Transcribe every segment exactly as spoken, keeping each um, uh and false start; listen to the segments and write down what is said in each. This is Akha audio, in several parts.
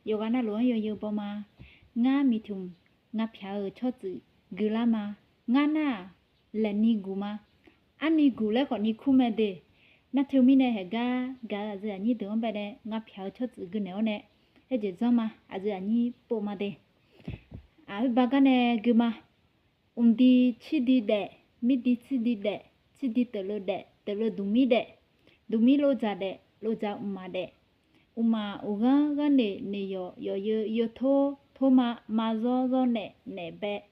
Yawqghaq navluf-anr yawzeu baw ma. Ngar miqtmq, ngapyaq-euq tsawrtsuif guilar ma. Ngar nar-aq, laeqni guq ma. Arni guq laer khawfni kur mae de. Nar teumirnae haeqgar gaq-eu aqyuif aqnyir deuq-anr baenae ngapyaq-eu tsawrtsuif gui naeq-awr nae, aerjeq janr ma, aqyuif aqnyir pov ma de. Aqoerba gar nae gui ma. Mqdi cirdi daef, mirdi cirdi daef, cirdi teuqleu daef, teuqleu duqmir daef, duqmir lovdzaq daef, lovdzaq uqmaq daef, uqmaq uqghanr gharnaeq naeq yawq, yawqyeu yeu tor, torma ma zawr, zawr naeq, naeq bae,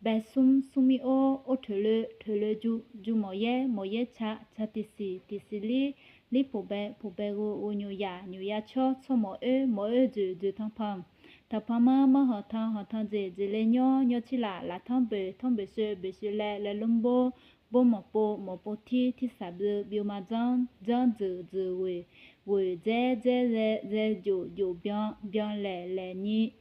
bae smr, smr mir or, or toeqloe, toeqloe ju, ju mawq yaer, mawq yaer ca, ca tiqsiq, tiqsiq lir, lir poqbae, poqbae ghov, ghov nyoq yaq, nyoq yaq tsawr, tsawr mawq oer, mawq oer dzoeq, dzoeq tanqpanq, tanqpanq manr, manr hanqtan, hanqtan dzeq, dzeqle nymr, nymr cirlaf, laftanr boeq, tanr boeq soe, boeq soe laev, laev lmr bor, bor mawq pov, mawq pov tir, tirsaq byov, byov ma janr, janr dzuiq, dzuiq ghoeq, ghoeq dzaer, dzaer zae, zae jof, jof byan, byan laeq, laeq nyir,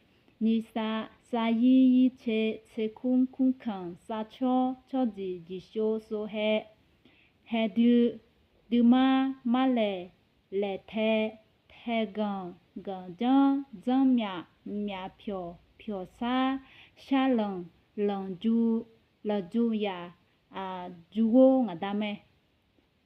nyir sav, sav yir, yir tser, tser kur, kur kanq, sav tsawr, tsawr dziq, dziq shov, shov hae, hae dui, dui mar, mar laeq, laeq tae, tae ganq, ganq janr, janr myaf, myaf pyawq, pyawq sar, sar lanq, lanq ju, lanq ju yaq, ju ghor ngaq da mae.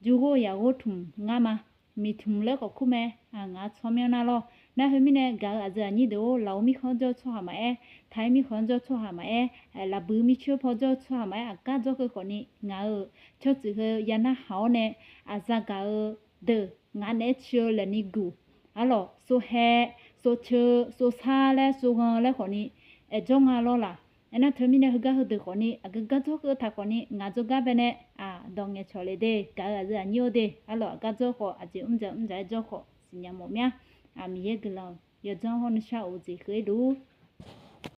Ju ghor yaq ghor tmq ngar ma. Miqtmq laer khawf kur mae. Ngaq-anr tsawrmyanr nar lawr. Nar heu mirnae gaq-eu aqyuif aqnyir deuq-or, lafov mirkhanq-anr jawr-eu tsawrhaq maqaer, taq-aer mirkhanq-anr jawr-eu tsawrhaq maqaer, lafbuiq mircoer paw jawr-eu tsawrhaq maqaer, aqgar dzawr keuv khawfni ngaq-euq tsawrtsuif heu ya narhaq-awr nae, aqzaq gaq-eu deuq ngaq naeq-aer ci-eu laeqni guq, arlawq sovhae, sovceu, sovsar laer sovghan laer khawfni aerjawr nga lawr laq. Aernar teumirnae heugar heudeuq khawfni aqgeu gar dzawr keuv taq khawfni ngaq dzawrgar baenae dawq ngaeqcawq le de. Gaq-eu aqyuif aqnyir-or de, arlawq aqgar dzawr khawf, aqjeq mrdzaq mrdzaq-aer dzawr khawf siqnya mawf mya. Miqyaer guiqlanq yawdzanr hawr nuishar of-eu jeq keuv-ir luf-ur.